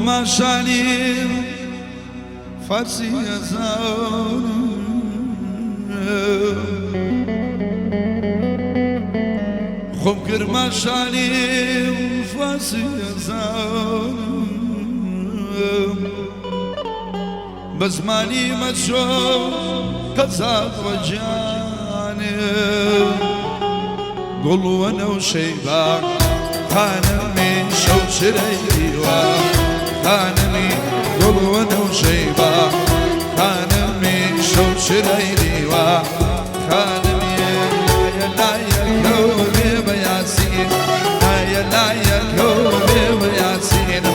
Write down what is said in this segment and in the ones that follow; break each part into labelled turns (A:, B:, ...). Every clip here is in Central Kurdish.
A: کرماشانی فارسی ئەزانم، خۆم کرماشانی فارسی ئەزانم، بە زمانی مەچۆ قەزاد وەجانێ. گوڵ وەنەوشەی با خانمی شەو چرەی دیوە، خانمی گوڵ وەنەوشەی با خانمی شەو چرەی دیوە، خانمی لایە لایە بە یاسین، لایە لایە بە یاسین،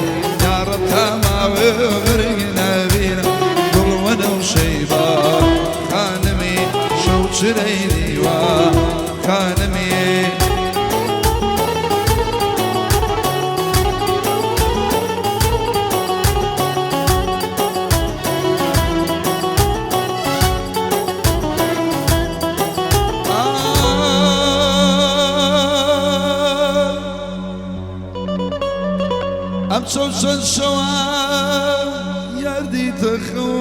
A: یا رب تا ماوە مرگ نەبینم. گوڵ وەنەوشەی با خانمی شەو چرەی دیوە، خانمی. ئەم چەو چەند شەوە یاردی تەخەو،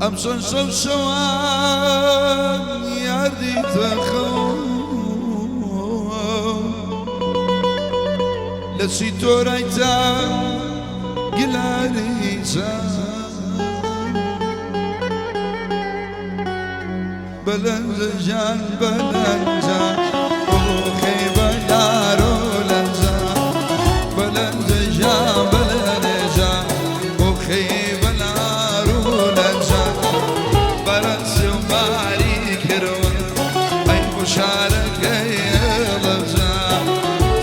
A: ئەم چەند شەو شەوە یاردی تەخەو، لە چی تۆرایتا گلاری بەلەنجان بەلەنجان خی بەلارۆ لەنجان، بەلەنجان بەلەنجان خی بەلارۆ لەنجان، بەرەسی و باری کردوە ئەی بشارەکەی لەنجان،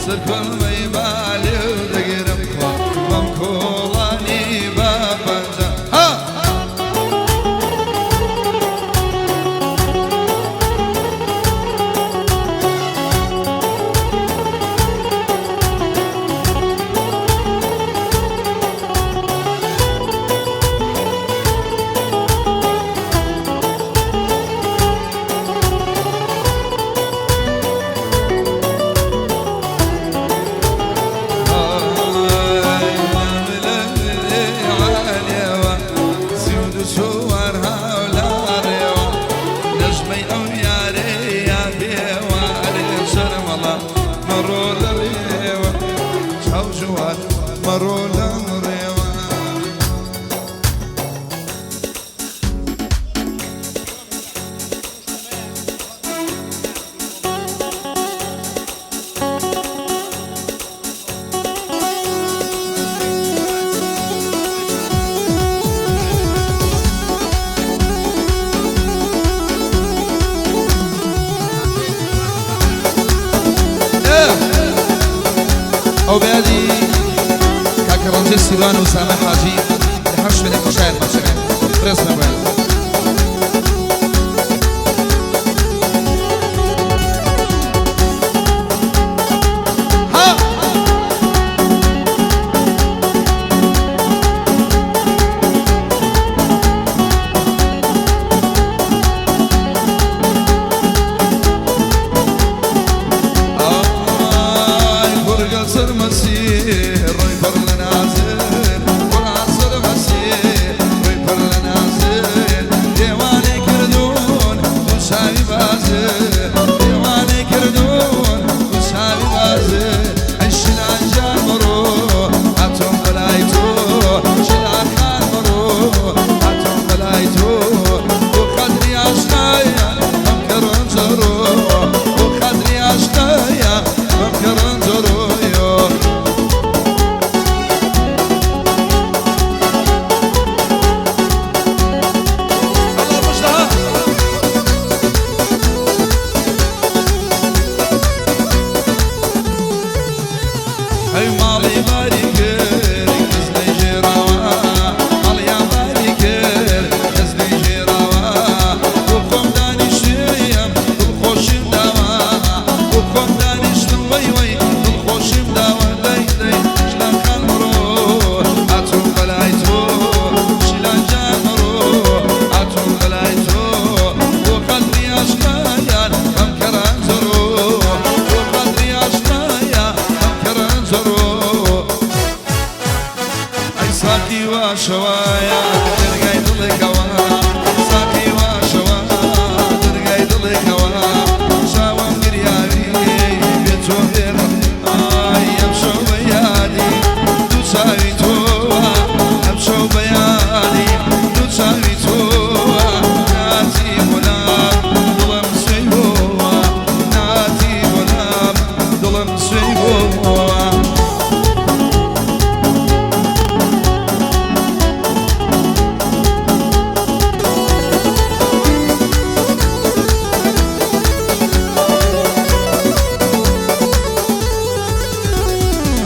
A: سەرکۆڵمەی بالێ و دەگرم خوا بەم کۆڵانی بە پەنجە. ها نەژمەی ئەو یارەیە بێوارێ، شەرمەڵا مەڕۆ لە ڕێوە، چاو جوان مەڕۆ لە ڕێوە.
B: ئەو بەیادی کاکە ڕەنجی سیروان و سامە حاجی لە هەر شوێنێک شایان ماچەکان ڕێز نەبوویان.
A: ها ئای گورگە سەرمەسی ڕۆی پڕ لە نازر، قورئان سەرمەسی ڕۆی پڕ لە نازر.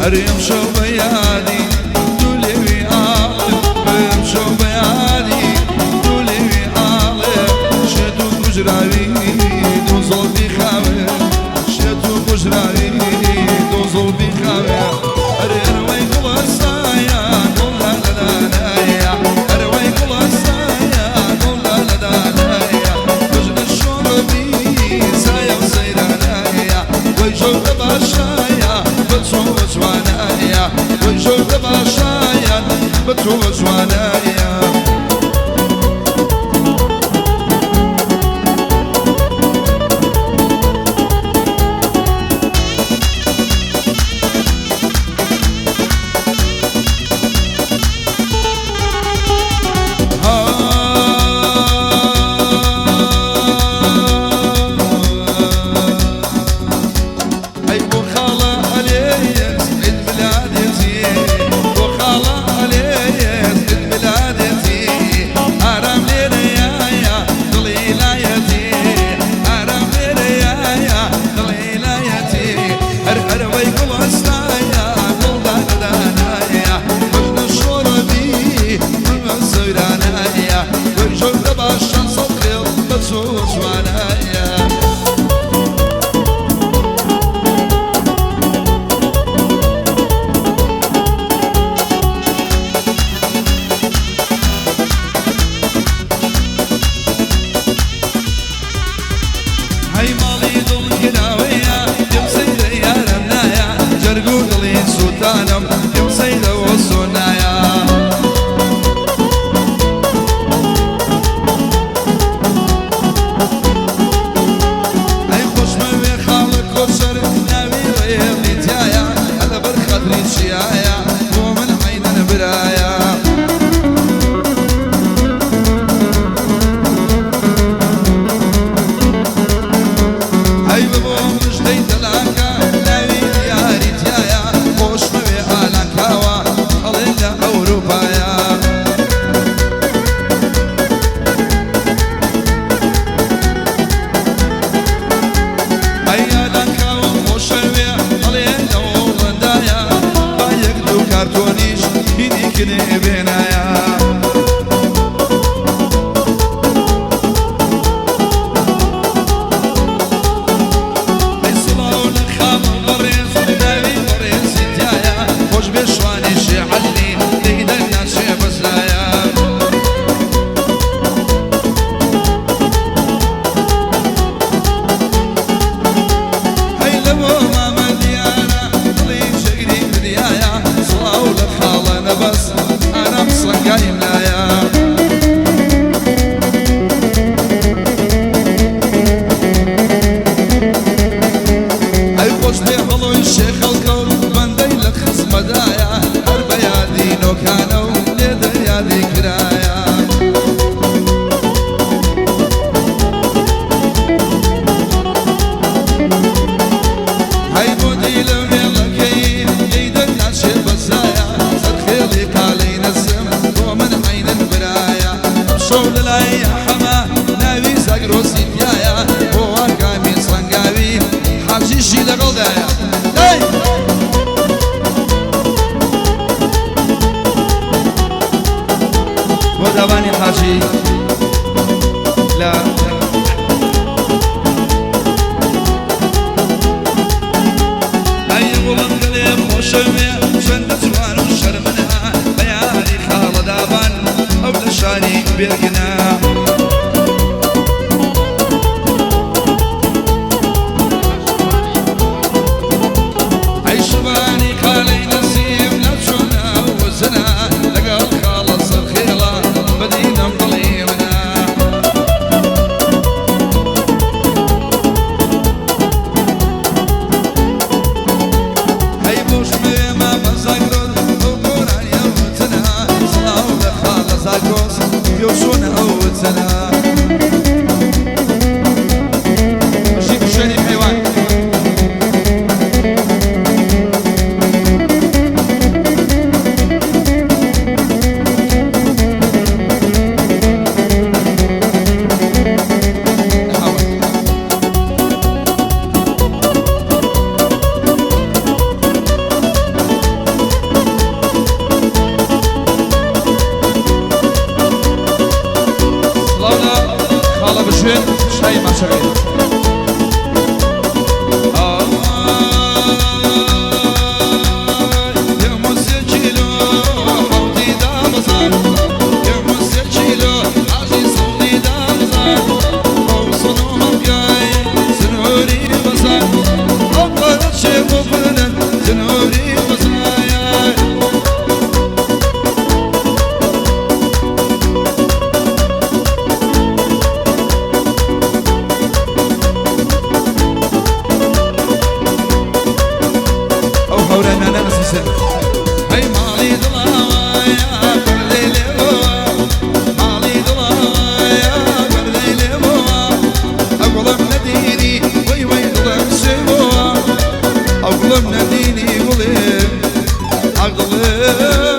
A: هەرێم شەو بە یادی دوو لێوی ئاڵێ، ئەم شەو بە یادی دوو لێوی ئاڵێ، شێت و کوژراوی دوو زوڵفی خاوێ، شێت و کوژراوی دوو زوڵفی خاوێ. ئەرێ ئەرەوەی گوڵە سایە گوڵ لالەدانایە، ئەرەوەی گوڵە سایە گوڵ لالەدانایە، بژنە شۆڕەبی سایە و سەیرانایە، وەی ژۆ باشایە بە تۆ جوانایە، وەی ژۆ باشایە بە تۆ جوانایە. ئەی بۆ خاڵە ئەلێس عید ملادێتی، بۆ خاڵە ئەلێس عید ملادێتی، ئارام لێرەیایە دڵی لایەتی، ئارام لێرەیایە دڵی لایەتی، هەر ئەرەوەی گوڵەستایە گوڵ دانەدانایە، بژنە شۆڕەبی بمە سەیرانایە، وەی ژۆ دەباشان سەد خێڵ بە تۆ جوانایە. هەی ماڵی دڵ کراوەیە پێم سەیرە یارم نایە، جەرگ و دڵی سووتانم پێم سەیرە وەسۆنایە. ئەی خۆشمەوێ خاڵە کۆچەر ناوی ڕێڵی تایە، لەبەر خەتری چیایە بۆ من عەینەن برایە. ئەی ببۆ مژدەی دەلاکە ناوی دیاری تایە، خۆشمەوێ ئالانکاوە ئەڵێ لە ئەوروپایە. ئەی ئالانکاوە خۆشەوێ ئەڵێ لە هۆڵەندایە، با یەک دوو کارتۆنیش هینی کنێ بێنایە. ئەی سڵاو لە خاڵە بەڕێز ناوی بەڕێزی تایە، خۆش بێ شوانی شێعەلی لێی دەرناچێ بەزایە. هەی لە بۆ مامە دیارە دڵی شەگری دنیایە، سڵاو لە خاڵە نەبەس ئارام سەنگایم لایە. ئەی خۆش بێ هەڵۆی شێخەڵکەوت بەندەی لە خزمەدایە، هەر بە یادی نۆکانە و لێ دەریادی کرایە. هەی بۆ دیلە وێڵەکەی لێی دەرناچێ بەزایە، سەرخێڵی قالەی نەسم بۆ من عەینەن برایە. ئەمشەو لە لای حەمە ناوی زاگرۆسی تایە، بۆ ئاکامی سەنگاوی حاجیشی لەگەڵدایە. دەی! بۆ دابانی حاجی لە ئەی وڵم دڵێ خۆشەوێ چەندە جوان و شەرمنە، بە یاری خاڵە دابان ئەو لە شاری بێگنە.
B: شوێن شای ماچەکەی. ئەو هەورامیانە ئەزیزن.
A: هەی ماڵی دڵاوایە پەردەی لێبەوە، ماڵی دڵاوایە پەردەی لێبەوە، ئەو گوڵم نەدینی وەی وەی دڵم شێبەوە، ئەو گوڵم نەدینی گوڵێ ئاخ دڵێ.